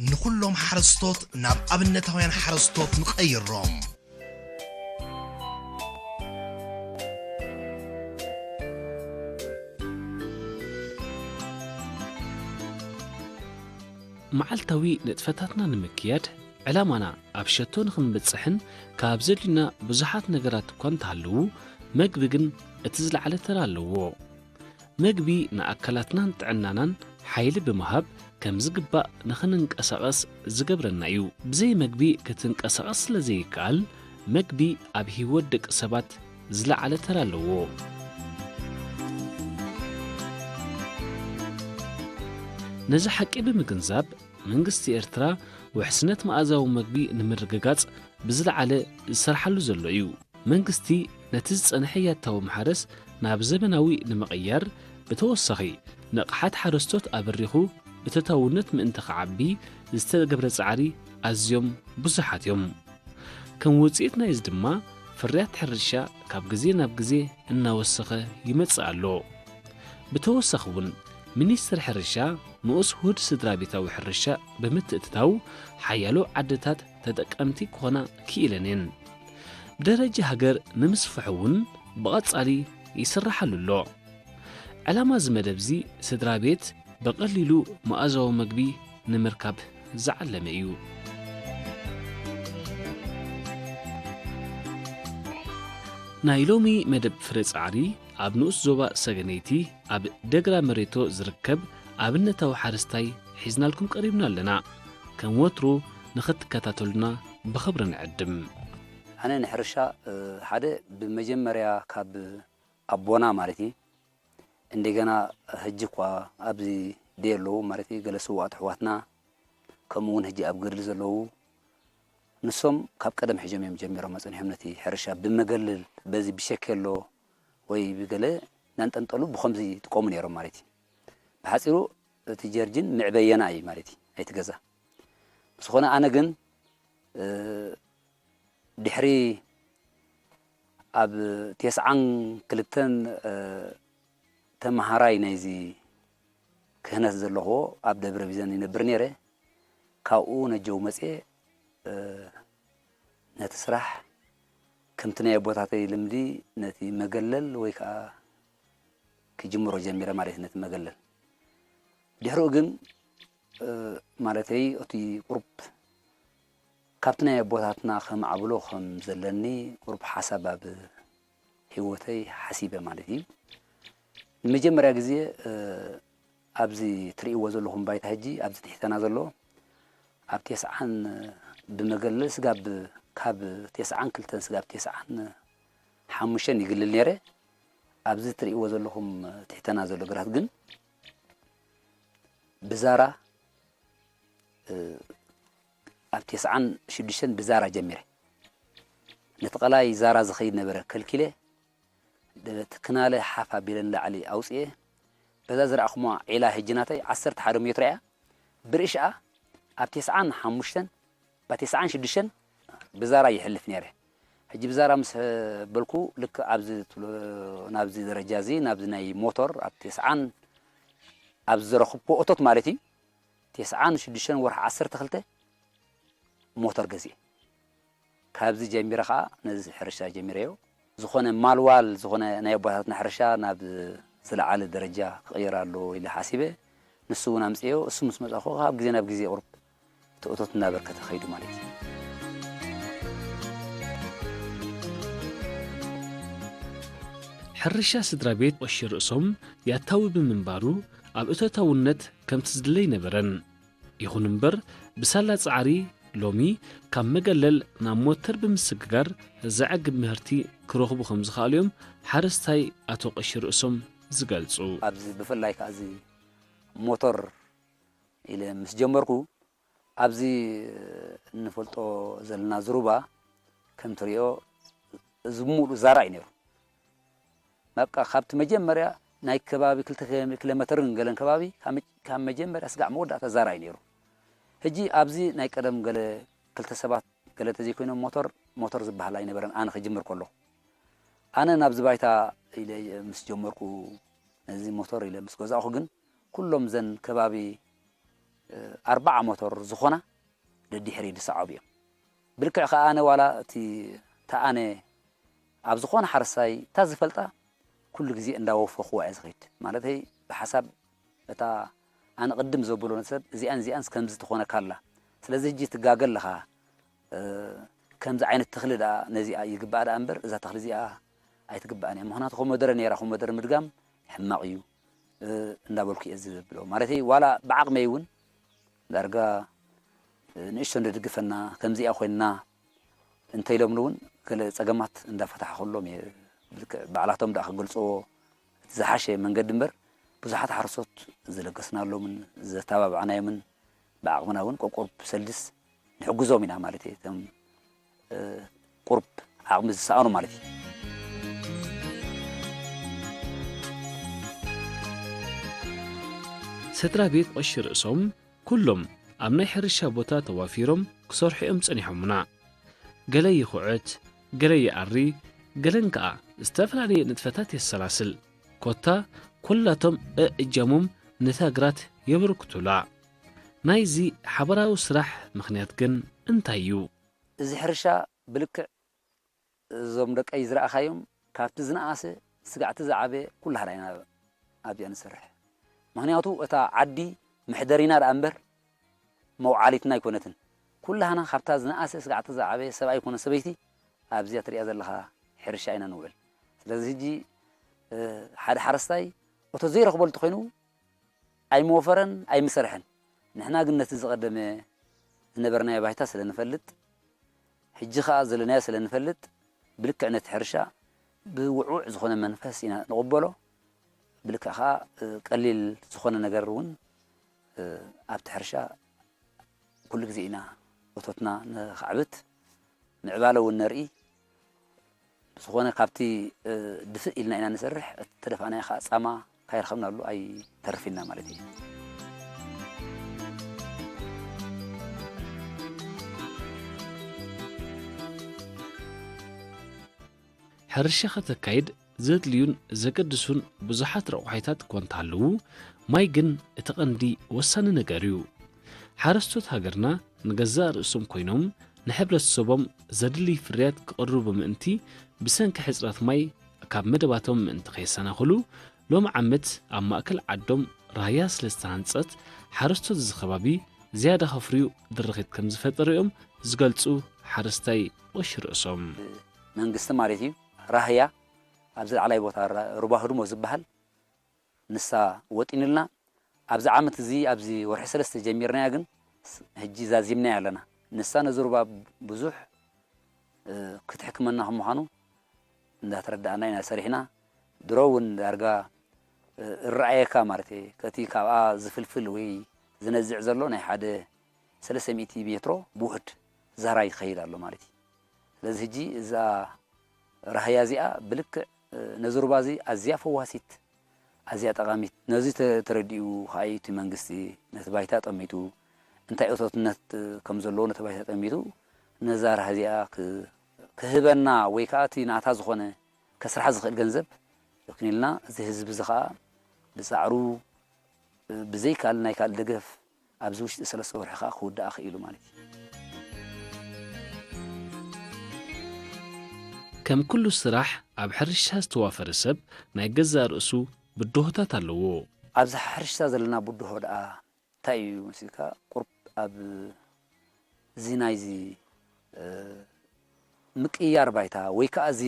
ንኹሎም ሓረስቶት ናብ ኣብነታውያን ሓረስቶት ንቐይሮም። መዓልታዊ ንጥፈታትና ንምክያድ ዕላማና ኣብ ሸቶ ንኽንበጽሕን ካብ ዘድልዩና ብዙሓት ነገራት እኳ እንተሃለዉ፣ መግቢ ግን እቲ ዝለዓለ ተራ ኣለዎ። መግቢ ንኣካላትናን ጥዕናናን ሓይሊ ብምሃብ ከም ዝግባእ ንኽንንቀሳቐስ ዝገብረና እዩ። ብዘይ መግቢ ክትንቀሳቐስ ስለ ዘይከኣል፣ መግቢ ኣብ ህይወት ደቂ ሰባት ዝለዓለ ተራ ኣለዎ። ነዚ ሓቂ ብምግንዛብ፣ መንግስቲ ኤርትራ ውሕስነት መኣዛዊ መግቢ ንምርግጋጽ ብዝለዓለ ዝሰርሓሉ ዘሎ እዩ። መንግስቲ ነቲ ዝጸንሐ ያታዊ ማሕረስ ናብ ዘመናዊ ንምቕያር፣ ብተወሳኺ ንቕሓት ሓረስቶት ኣበሪኹ እተታውነት ምእንቲ ክዓቢ ዝተገብረ ጻዕሪ ኣዝዮም ብዙሓት እዮም። ከም ውጽኢት ናይዚ ድማ፣ ፍርያት ሕርሻ ካብ ግዜ ናብ ግዜ እናወሰኸ ይመጽእ ኣሎ። ብተወሳኺ እውን፣ ሚኒስትሪ ሕርሻ ንኡስ ውሁድ ስድራ ቤታዊ ሕርሻ ብምትእትታው፣ ሓያሎ ዓድታት ተጠቀምቲ ክኾና ክኢለን እየን። ብደረጃ ሃገር ንምስፍሑ እውን ብቐጻሊ ይስራሓሉ ኣሎ። ዕላማ እዚ መደብ እዚ፣ ስድራ ቤት ብቐሊሉ መኣዛዊ መግቢ ንምርካብ ዝዓለመ እዩ። ናይ ሎሚ መደብ ፍረ ጻዕሪ፣ ኣብ ንኡስ ዞባ ሰገነይቲ፣ ኣብ ደግራ መሬቶ ዝርከብ ኣብነታዊ ሓረስታይ ሒዝናልኩም ቀሪብና ኣለና። ከም ወትሩ ንኽትከታተሉና ብኽብሪ ንዕድም። ኣነ ንሕርሻ፣ እ፣ ሓደ ብመጀመርያ ካብ ኣቦና ማለት እዩ። እንደገና ሕጂ እኳ ኣብዚ ደይ ኣለዉ ማለት እዩ። ገለ ስዋኣት ኣሕዋትና፣ ከምኡ እውን ሕጂ ኣብ ገድሊ ዘለዉ፣ ንሶም ካብ ቀደም ሕጆም እዮም ጀሚሮም ኣጸኒሖም ነቲ ሕርሻ ብመገልል፣ በዚ ብሸኬሎ ወይ ብገለ እናንጠንጠሉ ብኸምዚ ይጥቀሙ ነይሮም ማለት እዩ። ብሓጺሩ እቲ ጀርጅን መዕበየና እዩ ማለት እዩ፣ ናይቲ ገዛ። ብዝኾነ ኣነ ግን፣ እ፣ ድሕሪ ኣብ ተስዓን ክልተን፣ እ፣ ተመሃራይ ናይዚ ክህነት ዘለኹዎ ኣብ ደብረ ቢዘን ይነብር ነይረ። ካብኡ ነጀው መጽየ፣ እ፣ ነቲ ስራሕ ከምቲ ናይ ኣቦታተይ ልምዲ ነቲ መገለል ወይ ከኣ ክጅምሮ ጀሚረ ማለት እዩ፣ ነቲ መገለል። ድሕሪኡ ግን፣ እ፣ ማለተይ እቲ ቁሩብ ካብቲ ናይ ኣቦታትና ከማዕብሎ ከም ዘለኒ ቁሩብ ሓሳብ ኣብ ህይወተይ ሓሲበ ማለት እዩ። ንመጀመርያ ግዜ፣ እ፣ ኣብዚ ትርእይዎ ዘለኹም ባይታ ሕጂ ኣብዚ ትሕተና ዘሎ፣ ኣብ ተስዓን ብመገለል ስጋብ ካብ ተስዓን ክልተን ስጋብ ተስዓን ሓሙሽተን ይግልል ነይረ። ኣብዚ ትርእይዎ ዘለኹም ትሕተና ዘሎ ግራት ግን ብዛራ፣ እ፣ ኣብ ተስዓን ሽዱሽተን ብዛራ ጀሚረ። ነቲ ቀላይ ዛራ ዝኸይድ ነበረ ከልኪለ፣ እቲ ክናለ ሓፍ ኣቢለ ንላዕሊ ኣውፅኤ። በዛ ዝረኣኹማ ዒላ ሕጂ ናተይ ዓሰርተ ሓደ ሜትሮ እያ። ብርእሽኣ ኣብ ተስዓን ሓሙሽተን፣ ባ ተስዓን ሽዱሽተን ብዛራ ይሕልፍ ነይረ። ሕጂ ብዛራ ምስ በልኩ፣ ልክዕ ኣብዚ ትብሎ፣ ናብዚ ደረጃ እዚ፣ ናብዚ ናይ ሞቶር፣ ኣብ ተስዓን፣ ኣብዚ ዝረኽብኩ እቶት ማለት እዩ፣ ተስዓን ሽዱሽተን ወርሒ ዓሰርተ ክልተ ሞቶር ገዚኤ። ካብዚ ጀሚረ ኸዓ ነዚ ሕርሻ ጀሚረዮ። ዝኾነ ማልዋል፣ ዝኾነ ናይ ኣቦታትና ሕርሻ ናብ ዝለዓለ ደረጃ ክቕየር ኣለዎ ኢለ ሓሲበ። ንሱ እውን ኣምፅኤዮ። እሱ ምስ መፃኹ ካብ ግዜ ናብ ግዜ ቁሩብ እቲ እቶት እናበርከተ ኸይዱ ማለት እዩ። ሕርሻ ስድራ ቤት ቐሺ ርእሶም ያታዊ ብምንባሩ፣ ኣብ እቶታውነት ከምቲ ዝድለ ኣይነበረን። ይኹን እምበር፣ ብሳላ ጻዕሪ፣ ሎሚ ካብ መገለል ናብ ሞተር ብምስግጋር ዘዕግብ ምህርቲ ክረኽቡ ከም ዝኸኣሉ እዮም ሓረስታይ ኣቶ ቐሺ ርእሶም ዝገልጹ። ኣብዚ ብፍላይ ከኣ እዚ ሞተር ኢለ ምስ ጀመርኩ፣ ኣብዚ እንፈልጦ ዘለና ዝሩባ ከም ትሪኦ፣ እዚ ብምሉኡ ዛራ እዩ ነይሩ። በቃ ካብቲ መጀመርያ ናይ ከባቢ ክልተ ኪሎ ሜተርን ገለን ከባቢ ካብ መ-፣ ካብ መጀመርያ ስጋዕ መወዳእታ ዛራ እዩ ነይሩ። ሕጂ ኣብዚ ናይ ቀደም ገለ ክልተ ሰባት ገለ ተዘይኮይኖም ሞተር፣ ሞተር ዝበሃል ኣይነበረን ኣነ ክጅምር ከለኹ። ኣነ ናብዚ ባይታ ኢለ ምስ ጀመርኩ፣ ነዚ ሞተር ኢለ ምስ ገዛእኹ ግን ኩሎም ዘን ከባቢ ኣርባዓ ሞተር ዝኾና ደድሕሪ ዝሰዓቡ እዮም። ብልክዕ ከኣ ኣነ ዋላ እቲ ተኣነ ኣብ ዝኾነ ሓረስታይ እታ ዝፈልጣ ኩሉ ግዜ እንዳወፈኽዋ እየ ዝኸይድ። ማለተይ ብሓሳብ እታ ኣነ ቅድም ዘብሎ ሰብ እዚኣን እዚኣንስ ከምዚ ትኾነካ ኣላ። ስለዚ ሕጂ ትጋገ ኣለኻ፣ እ፣ ከምዚ ዓይነት ተኽሊ ደኣ ነዚኣ ይግባኣ ደኣ እምበር እዛ ተኽሊ እዚኣ ኣይትግባእን እያ። ምኽንያቱ ኮመደረ ነይራ፣ ኮመደረ ምድጋም ሕማቕ እዩ፣ እ፣ እንዳበልኩ እየ ዝብሎ። ማለተይ ዋላ ብዓቕመይ እውን ዳርጋ ንእሽቶ እንደድግፈና፣ ከምዚኣ ኮይንና እንተኢሎምኒ እውን ገለ ጸገማት እንዳፈታሕኹሎም እየ። ብልክዕ ባዕላቶም ደኣ ክገልጽዎ እቲ ዝሓሸ መንገዲ እምበር፣ ብዙሓት ሓረስቶት ዝለገስናሎምን ዘተባባዕናዮምን ብዓቕምና እውን ቆቆብ ሰልድስ ንሕግዞም ኢና ማለት እየ። እቶም፣ እ፣ ቁሩብ ዓቕሚ ዝሰኣኑ ማለት እዩ። ስድራ ቤት ቐሺ ርእሶም ኩሎም ኣብ ናይ ሕርሻ ቦታ ተዋፊሮም ክሰርሑ እዮም ጸኒሖምና። ገለ ይኹዕት፣ ገለ ይኣሪ፣ ገለን ከኣ ዝተፈላለየ ንጥፈታት የሰላስል። ኮታ ኩላቶም እእጃሞም ነታ ግራት የበርክቱላ። ናይዚ ሓበራዊ ስራሕ ምኽንያት ግን እንታይ እዩ? እዚ ሕርሻ ብልክዕ እዞም ደቀይ ዝረኣኻዮም ካብቲ ዝነኣሰ ስጋዕቲ ዝዓበየ ኩላህና ኢና ኣብዚኣ ንሰርሕ። ምኽንያቱ እታ ዓዲ መሕደሪና ደኣ እምበር መውዓሊትና ኣይኮነትን። ኩላህና ካብታ ዝነኣሰ ስጋዕቲ ዝዓበየ ሰብኣይ ኮነ ሰበይቲ ኣብዚኣ ትሪኣ ዘለኻ ሕርሻ ኢና ንውዕል። ስለዚ ሕጂ ሓደ ሓረስታይ እቶ ዘይረኽበሉ እንተኾይኑ ኣይምወፈረን ኣይምሰርሐን። ንሕና ግን ነቲ ዝቐደመ ዝነበርናዮ ባይታ ስለ ንፈልጥ፣ ሕጂ ኸኣ ዘለናዮ ስለ ንፈልጥ፣ ብልክዕ ነቲ ሕርሻ ብውዑዕ ዝኾነ መንፈስ ኢና ንቕበሎ። ብልክዕ ኸኣ ቀሊል ዝኾነ ነገር እውን ኣብቲ ሕርሻ ኩሉ ግዜ ኢና እቶትና ነኻዕብት፣ ምዕባለ እውን ነርኢ። ብዝኾነ ካብቲ ድፍእ ኢልና ኢና ንሰርሕ፣ እቲ ተደፋእናዮ ከዓ ጻማ ካይረኸብናሉ ኣይተርፍ ኢልና ማለት እዩ። ሕርሻ ከተካይድ ዘድልዩን ዘገድሱን ብዙሓት ረቑሒታት እኳ እንተሃለዉ፣ ማይ ግን እቲ ቀንዲ ወሳኒ ነገር እዩ። ሓረስቶት ሃገርና ንገዛእ ርእሶም ኮይኖም ንሕብረተሰቦም ዘድሊ ፍርያት ክቕርቡ ምእንቲ ብሰንኪ ሕጽረት ማይ ካብ መደባቶም ምእንቲ ከየሰናኽሉ ሎም ዓመት ኣብ ማእከል ዓዶም ራህያ ስለ ዝተሃንጸት ሓረስቶት እዚ ከባቢ ዝያዳ ከፍርዩ ድርኺት ከም ዝፈጠረ እዮም ዝገልጹ ሓረስታይ ቐሺ ርእሶም። መንግስቲ ማለት እዩ ራህያ ኣብዚ ላዕላይ ቦታ ራ- ሩባ ህድሞ ዝበሃል ንሳ ወጢንልና ኣብዚ ዓመት እዚ ኣብዚ ወርሒ ሰለስተ ጀሚርናያ ግን ስ- ሕጂ ዛዚምናያ ኣለና። ንሳ ነዚ ሩባ ብዙሕ እ፣ ክትሕክመና ከም ምዃኑ እንዳተረዳእና ኢና ሰሪሕና። ድሮ እውን ዳርጋ እ፣ እረኣየካ ማለት እየ። ከቲ ካብኣ ዝፍልፍል ወይ ዝነዝዕ ዘሎ ናይ ሓደ ሰለስተ ሚእቲ ሜትሮ ብውሕድ ዛህራይ ይኸይድ ኣሎ ማለት እዩ። ስለዚ ሕጂ እዛ ራህያ እዚኣ ብልክዕ ነዚ ሩባ እዚ ኣዝያ ፈዋሲት፣ ኣዝያ ጠቓሚት። ነዚ ተረዲኡ ከኣ እቲ መንግስቲ ነቲ ባይታ ጠሚቱ እንታይ እቶትነት ከም ዘለዎ ነቲ ባይታ ጠሚቱ ነዛ ራህያ እዚኣ ክህበና ወይ ከኣ እቲ ናታ ዝኾነ ከስርሓ ዝኽእል ገንዘብ የኩኒልና። እዚ ህዝቢ እዚ ከኣ ብጻዕሩ ብዘይ ካልእ ናይ ካልእ ደገፍ ኣብዚ ውሽጢ ሰለስተ ወርሒ ከኣ ክውድኣ ክኢሉ ማለት እዩ። ከም ኩሉ ስራሕ ኣብ ሕርሻ ዝተዋፈረ ሰብ ናይ ገዛእ ርእሱ ብድሆታት ኣለዎ። ኣብዚ ሕርሻ ዘለና ብድሆ ደኣ እንታይ እዩ መሲልካ? ቁርብ ኣብ እዚ ናይዚ ምቅይያር ባይታ ወይ ከኣ እዚ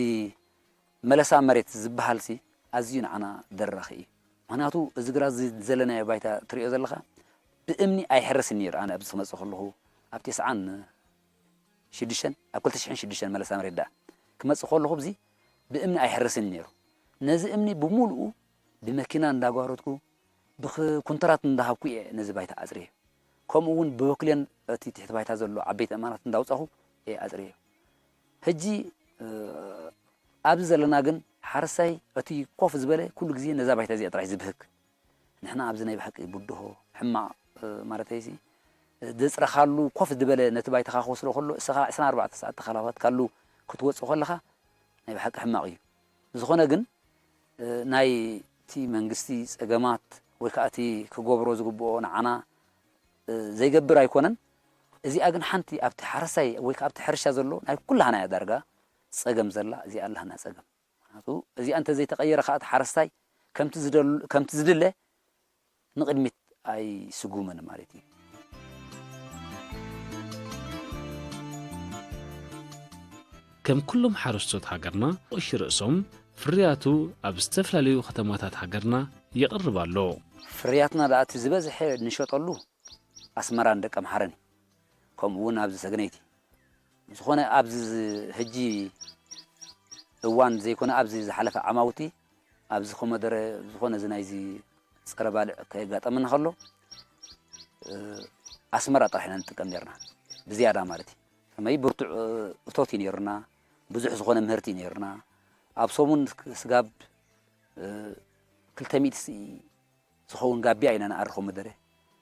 መለሳ መሬት ዝበሃል ሲ ኣዝዩ ንዓና ደራኺ እዩ። ምኽንያቱ እዚ ግራት እዚ ዘለናዮ ባይታ ትሪኦ ዘለኻ ብእምኒ ኣይሕረስን ነይሩ። ኣነ ኣብዚ ክመጽእ ከለኹ ኣብ ተስዓን ሽዱሽተን ኣብ ክልተ ሽሕን ሽዱሽተን መለሳ መሬት ደኣ ክመጽእ ከለኹ ኣብዚ ብእምኒ ኣይሕረስን ነይሩ። ነዚ እምኒ ብምሉኡ ብመኪና እንዳጓረትኩ ብኩንትራት እንዳሃብኩ እየ ነዚ ባይታ ኣጽርየ። ከምኡ እውን ብበኩሌን እቲ ትሕቲ ባይታ ዘሎ ዓበይቲ ኣእማናት እንዳውጻኹ እየ ኣጽርየ። ሕጂ ኣብዚ ዘለና ግን ሓረስታይ እቲ ኮፍ ዝበለ ኩሉ ግዜ ነዛ ባይታ እዚኣ ጥራይ ዝብህግ። ንሕና ኣብዚ ናይ ብሓቂ ብድሆ ሕማቕ ማለተይሲ ዘጽረኻሉ ኮፍ ዝበለ ነቲ ባይታኻ ክወስዶ ከሎ እስኻ ዕስራን ኣርባዕተን ሰዓት ተኸላፋትካሉ ክትወጽእ ከለኻ ናይ ብሓቂ ሕማቕ እዩ። ብዝኾነ ግን ናይቲ መንግስቲ ጸገማት ወይ ከዓ እቲ ክገብሮ ዝግብኦ ንዓና ዘይገብር ኣይኮነን። እዚኣ ግን ሓንቲ ኣብቲ ሓረስታይ ወይ ከዓ ኣብቲ ሕርሻ ዘሎ ናይ ኩላህና እያ ዳርጋ ጸገም ዘላ፣ እዚኣ ኣላህና ጸገም። ምክንያቱ እዚኣ እንተዘይተቐየረ ከዓ እቲ ሓረስታይ ከምቲ ዝደል-፣ ከምቲ ዝድለ ንቕድሚት ኣይስጉምን ማለት እዩ። ከም ኩሎም ሓረስቶት ሃገርና፣ ቅሺ ርእሶም ፍርያቱ ኣብ ዝተፈላለዩ ከተማታት ሃገርና የቕርብ ኣሎ። ፍርያትና ደኣ እቲ ዝበዝሐ ንሸጠሉ ኣስመራን ደቀምሓረን እዩ። ከምኡ እውን ኣብዚ ሰገነይቲ። ዝኾነ ኣብዚ ዝ-፣ ሕጂ እዋን ዘይኮነ ኣብዚ ዝሓለፈ ዓማውቲ ኣብዚ ኮመደረ ዝኾነ እዚ ናይዚ ጸረ ባልዕ ከየጋጠመና ከሎ፣ እ፣ ኣስመራ ጥራሕ ኢና ንጥቀም ነርና። ብዝያዳ ማለት እዩ። ከመይ ብርቱዕ፣ እ፣ እቶት እዩ ነይሩና። ብዙሕ ዝኾነ ምህርቲ እዩ ነይሩና። ኣብ ሰሙን ስጋብ፣ እ፣ ክልተ ሚእቲ ዝኸውን ጋቢያ ኢና ንኣሪ ኮመደረ።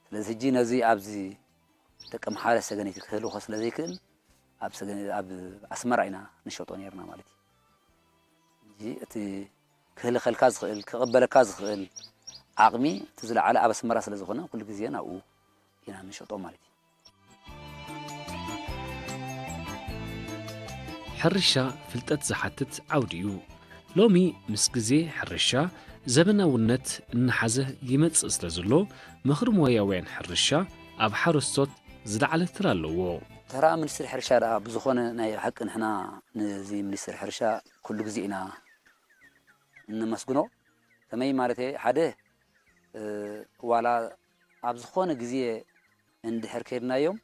ስለዚ ሕጂ ነዚ ኣብዚ ደቀምሓረ ሰገነይቲ ክህልኾ ስለ ዘይክእል ኣብ ሰገነ-፣ ኣብ ኣስመራ ኢና ንሸጦ ነይርና ማለት እዩ። ሕጂ እቲ ክህልኸልካ ዝኽእል፣ ክቕበለካ ዝኽእል ዓቕሚ እቲ ዝለዓለ ኣብ ኣስመራ ስለ ዝኾነ ኩሉ ግዜ ናብኡ ኢና ንሸጦ ማለት እዩ። ሕርሻ ፍልጠት ዝሓትት ዓውዲ እዩ። ሎሚ ምስ ግዜ ሕርሻ ዘበናውነት እናሓዘ ይመጽእ ስለ ዘሎ፣ ምኽሪ ሞያውያን ሕርሻ ኣብ ሓረስቶት ዝለዓለ ተራ ኣለዎ። ተራ ሚኒስትሪ ሕርሻ ደኣ ብዝኾነ ናይ ሓቂ ንሕና ነዚ ሚኒስትሪ ሕርሻ ኩሉ ግዜ ኢና እነመስግኖ። ከመይ ማለት ሓደ፣ እ፣ ዋላ ኣብ ዝኾነ ግዜ እንድሕር ከይድናዮም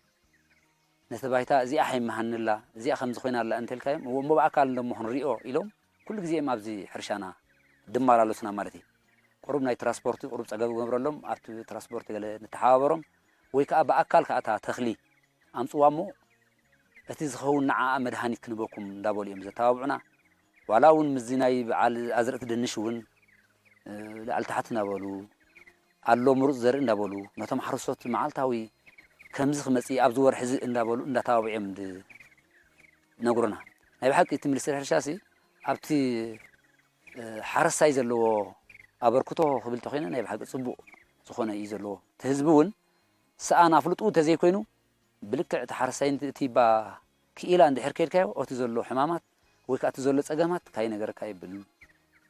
ነቲ ባይታ እዚኣ ሓይመሃንላ፣ እዚኣ ከምዚ ኮይና ኣላ እንተልካዮም፣ እሞ ብኣካል እንደሞ ክንሪኦ ኢሎም ኩሉ ግዜ እዮም ኣብዚ ሕርሻና ድማላለሱና ማለት እዩ። ቁሩብ ናይ ትራንስፖርት ቁሩብ ጸገብ ገብረሎም፣ ኣብቲ ትራንስፖርት ገለ ንተሓባበሮም፣ ወይ ከኣ ብኣካል ከኣ እታ ተኽሊ ኣምጽዋ እሞ እቲ ዝኸውን ንዓኣ መድሃኒት ክንበኩም እንዳበሉ እዮም ዘተባብዑና። ዋላ እውን ምስዚ ናይ በዓል ኣዝርእቲ ድንሽ እውን፣ እ፣ ላዕሊ ታሕቲ እናበሉ፣ ኣሎ ምሩፅ ዘርኢ እንዳበሉ፣ ነቶም ሓረስቶት መዓልታዊ ከምዚ ክመፅእ ኣብዚ ወርሒ እዚ እንዳበሉ እንዳተባብዑ እዮም ዝነግሩና። ናይ ብሓቂ እቲ ሚኒስትሪ ሕርሻ ሲ ኣብቲ፣ እ፣ ሓረስታይ ዘለዎ ኣበርክቶ ክብል ተኾይነ ናይ ብሓቂ ፅቡቕ ዝኾነ እዩ ዘለዎ። እቲ ህዝቢ እውን ሰኣን ኣፍልጡ እንተዘይኮይኑ ብልክዕ እቲ ሓረስታይ እቲ ባ ክኢላ እንድሕር ከይድካዮ እቲ ዘሎ ሕማማት ወይ ከዓ እቲ ዘሎ ፀገማት ካይነገረካ የብልን።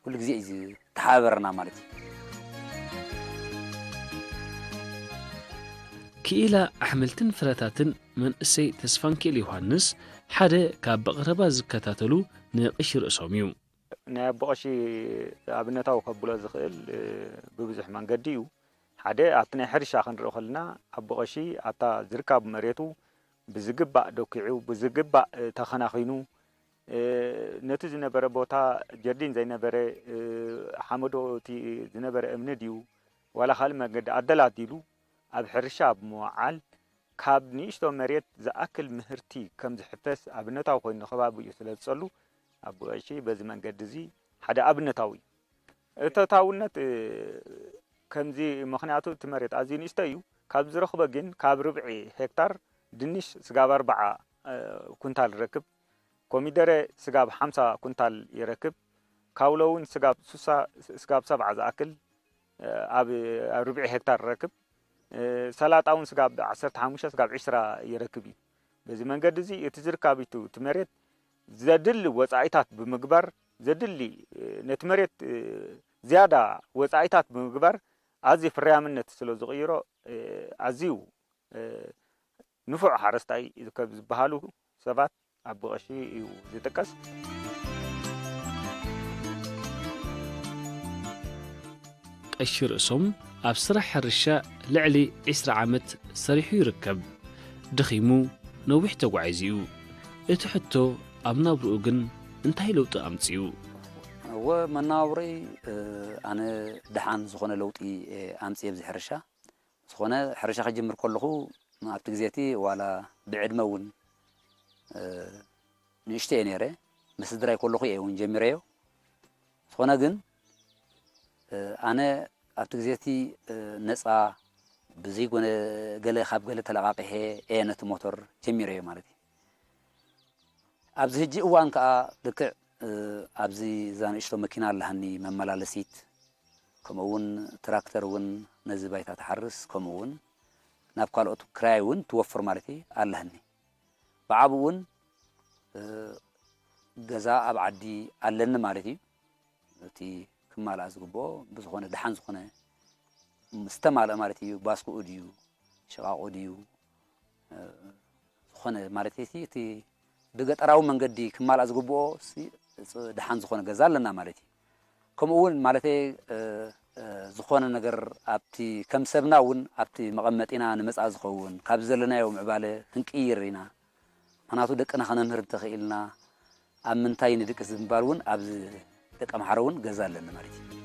ኩሉ ግዜ እዩ ዝተሓባበረና ማለት እዩ። ክኢላ ኣሕምልትን ፍረታትን መንእሰይ ተስፋንኪኤል ዮሃንስ ሓደ ካብ ብቐረባ ዝከታተሉ ንቕሺ ርእሶም እዩ። ናይ ኣቦ ቀሺ ኣብነታዊ ከብሎ ዝኽእል ብብዙሕ መንገዲ እዩ። ሓደ ኣብቲ ናይ ሕርሻ ክንርኢ ከለና ኣቦ ቀሺ ኣብታ ዝርካብ መሬቱ ብዝግባእ ደኪዑ ብዝግባእ ተኸናኺኑ ነቲ ዝነበረ ቦታ ጀርዲን ዘይነበረ ሓመዶ እቲ ዝነበረ እምኒ ድዩ ዋላ ካልእ መንገዲ ኣደላዲሉ ኣብ ሕርሻ ብምውዓል ካብ ንእሽቶ መሬት ዝኣክል ምህርቲ ከም ዝሕፈስ ኣብነታዊ ኮይኑ ንከባቢኡ ስለ ዝጸሉ ኣቦ ቀሺ በዚ መንገዲ እዚ ሓደ ኣብነታዊ እዩ። እቶታውነት ከምዚ ምኽንያቱ እቲ መሬት ኣዝዩ ንእሽቶ እዩ። ካብ ዝረኽቦ ግን ካብ ርብዒ ሄክታር ድንሽ ስጋብ ኣርብዓ ኩንታል ይረክብ። ኮሚደረ ስጋብ ሓምሳ ኩንታል ይረክብ። ካውሎ እውን ስጋብ ሱሳ ስጋብ ሰብዓ ዝኣክል ኣብ ኣብ ርብዒ ሄክታር ይረክብ። ሰላጣ እውን ስጋብ ዓሰርተ ሓሙሽተ ስጋብ ዕስራ ይረክብ እዩ። በዚ መንገዲ እዚ እቲ ዝርካብ እቲ መሬት ዘድሊ ወፃኢታት ብምግባር ዘድሊ ነቲ መሬት ዝያዳ ወፃኢታት ብምግባር ኣዝዩ ፍርያምነት ስለ ዝቕይሮ ኣዝዩ ንፉዕ ሓረስታይ ካብ ዝበሃሉ ሰባት ኣቦ ቀሺ እዩ ዝጥቀስ። ቀሺ ርእሶም ኣብ ስራሕ ሕርሻ ልዕሊ ዕስራ ዓመት ሰሪሑ ይርከብ። ደኺሙ ነዊሕ ተጓዒዙ እዩ። እቲ ሕቶ ኣብ ናብርኡ ግን እንታይ ለውጢ ኣምጺኡ? እወ መነባብሮይ ኣነ ደሓን ዝኾነ ለውጢ ኣምጺእ ኣብዚ ሕርሻ። ዝኾነ ሕርሻ ክጅምር ከለኹ ኣብቲ ግዜ እቲ ዋላ ብዕድመ እውን ንእሽቶ እየ ነይረ። ምስ ስድራይ ከለኹ እየ እውን ጀሚረዮ። ዝኾነ ግን ኣነ ኣብቲ ግዜ እቲ ነፃ ብዘይ ጎነ ገለ ካብ ገለ ተለቓቒሐ እየ ነቲ ሞተር ጀሚረዮ ማለት እዩ። ኣብዚ ሕጂ እዋን ከዓ ልክዕ ኣብዚ እዛ ንእሽቶ መኪና ኣለሃኒ መመላለሲት፣ ከምኡ እውን ትራክተር እውን ነዚ ባይታ ትሓርስ፣ ከምኡ እውን ናብ ካልኦት ክራይ እውን ትወፍር ማለት እዩ ኣለኒ። ብዓብኡ እውን ገዛ ኣብ ዓዲ ኣለኒ ማለት እዩ። እቲ ክማልኣ ዝግብኦ ብዝኾነ ደሓን ዝኾነ ዝተማልአ ማለት እዩ። ባስክኡ ድዩ ሽቓቑ ድዩ ዝኾነ ማለት እቲ ብገጠራዊ መንገዲ ክማልኣ ዝግብኦ ደሓን ዝኾነ ገዛ ኣለና ማለት እዩ። ከምኡ እውን ማለት ዝኾነ ነገር ኣብቲ ከም ሰብና እውን ኣብቲ መቐመጢና ንመፃ ዝኸውን ካብ ዘለናዮ ምዕባለ ክንቅይር ኢና። ምክንያቱ ደቅና ከነምህር እንተኽኢልና ኣብ ምንታይ ንድቅስ ብምባል እውን ኣብዚ ደቂ ኣምሓራ እውን ገዛ ኣለኒ ማለት እዩ።